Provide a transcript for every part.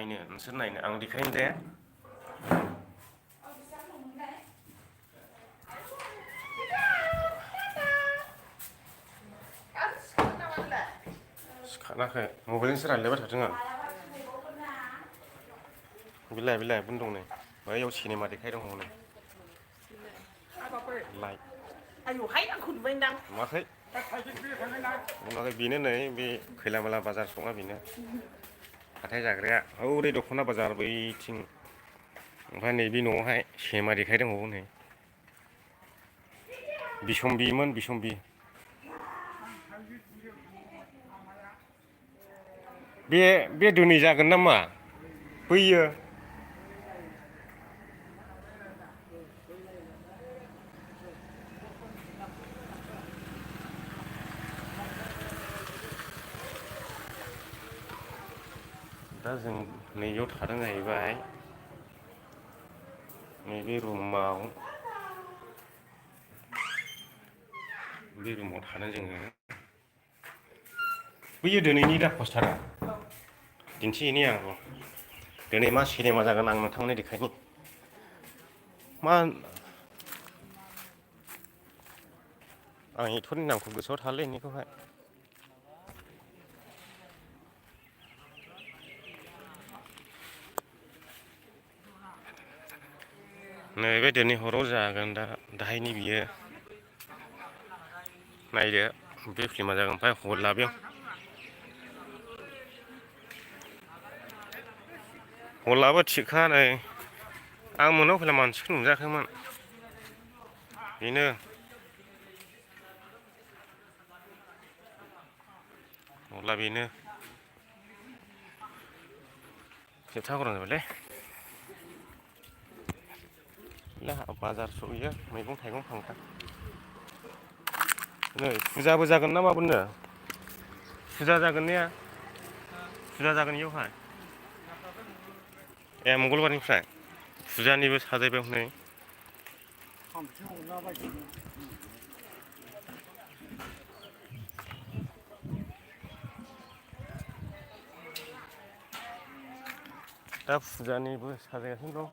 नायनो नोंसोर नायनो आं देखायनो दे सिखाराखै मबाइलजोंसो रायज्लायबाय थादों आं बिलाय बुन दं नै बैयाव सिनेमा देखायदों हनै लाइ आयौहाय आंखौ नुबायदां नुवाखै नुवाखै बेनो नै बे खैलामला बाजार सङा बेनो हाथाय जाग्राया हौरै दख'ना बाजार बैथिं ओमफ्राय नैबे न'आवहाय सिनेमा देखायदों हनै बिसम्बिमोन बिसम्बि बे दिनै जागोन नामा बैयो दा जों नैयाव थादों जाहैबाय नैबे रुमाव बे रुमाव थादों जोङो बैयो दिनैनि दा पस्टारा दिन्थिहैनि आं दिनै मा सिनेमा जागोन आं नोंथांमोननो देखायनि मा आं एक्टरनि नामखौ गोसोआव थालै बेनिखौहाय नैबे दिनै हराव जागोन दाहायनि बियो नायदो बे फिल्मा जागोन ओमफ्राय हरला बेयाव हरलाबो थिगखा नै आं मोनायाव फैला मानसिखौ नुजायाखैमोन बेनो हरला बेनो जोबथा गरम जाबायलै बाजार सहैयो मैगं थाइगं फांखा नै फुजाबो जागोन ना माबानो फुजा जागोन ने फुजा जागोन इयावहाय ए मंगलबारनिफ्राय फुजानिबो साजायबाय हनै दा फुजानिबो साजायगासिनो दं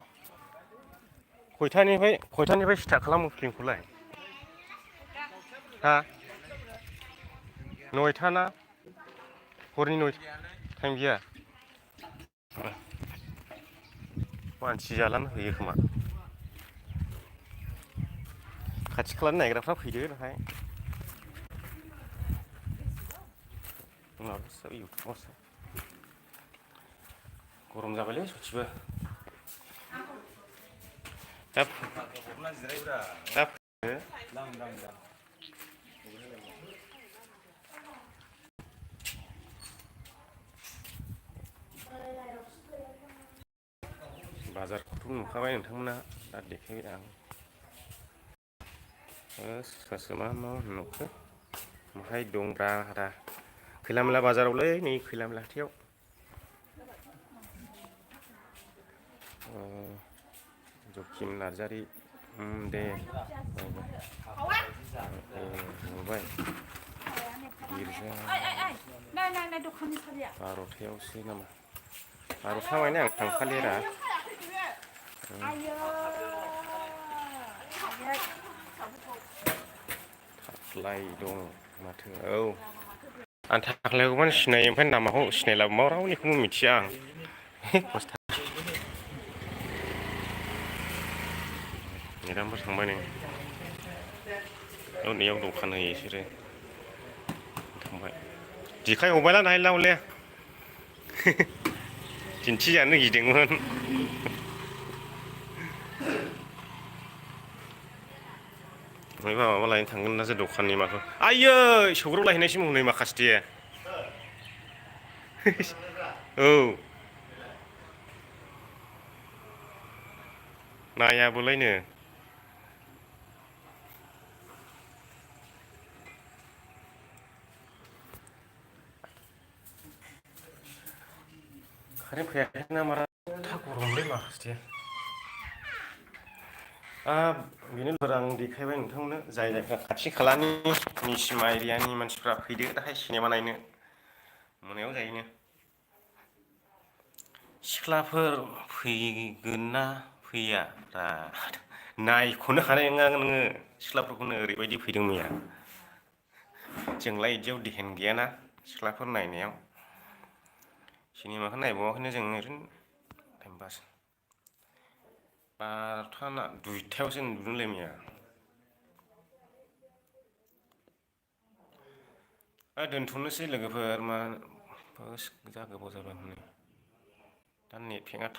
खयथानिफ्राय स्टार्ट खालामो फिल्मखौलाय हा 9टा ना हरनि 9टा टाइम गैया मानसि जालानो होयो खोमा खाथि खालानि नायग्राफ्रा फैदो दाहाय इउटुबावसो गरम जाबायलै सयथिबो बाजारखौथ' नुखाबाय नोंथांमोना दा देखायबाय आं सोर सोर मा नुखो ओमफ्राय दंब्रा दा खैलामला बाजारावलै नै खैलामला हाथायाव जखिम नार्जारि दे नुबाय गिर्जा 12थायावसो नामा 12था माने आं थांखालिरा थाख्लाय दं माथो औ आं थाख्लायखौ माने सिनायो ओमफ्राय नामाखौ सिनायलाबो मा रावनिखौबो मिथिया आं मेदामफोर थांबाय नै नैयाव दखान होयो बिसोरो थांबाय जेखाइ हबायला नायला हले दिन्थिजानो गिदोंमोन माबा लायनो थांगोन ना जे दखाननि माखौ आयै सौग्राव लायनायसिम हनै माखासे औ नायाबोलायनो कारेन्ट फैयाखै ना मारा था गरमलै माखासे बेनो आं देखायबाय नोंथांमोननो जाय जायफ्रा खाथि खालानि निसिमा एरियानि मानसिफ्रा फैदो दाहाय सिनेमा नायनो मोनायाव जायोनो सिख्लाफोर फैगोन ना फैया नायख'नो हानाय नङा नोङो सिख्लाफोरखौनो ओरैबायदि फैदों मैया जोंलाय बिदियाव देहेन गैयाना सिख्लाफोर नायनायाव सिनेमाखौ नायबावाखैनो जों ओरैनो टाइम पास 12था ना 2थायावसो नुदोंलै मैया दोनथ'नोसै लोगोफोर मा जा गोबाव जाबाय हनै दा नेट पेकआ